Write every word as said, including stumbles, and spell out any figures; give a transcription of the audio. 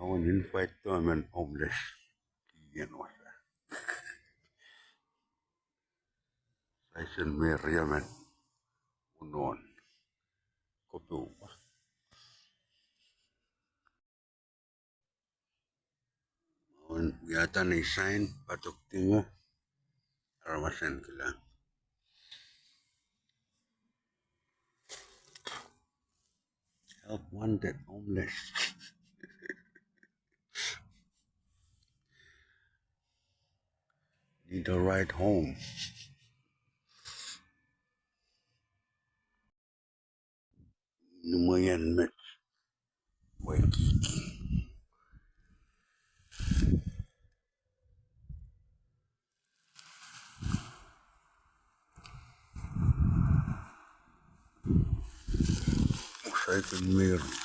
Wen invite emen homeless. Ien wasa. Saisen me riemen unohn. Kope upa. Wen wiahda nei sain, padok dingo, aramas en kilang. Help wanted, homeless. Need a ride home. Ni mwein met wekiki. Saik en mer.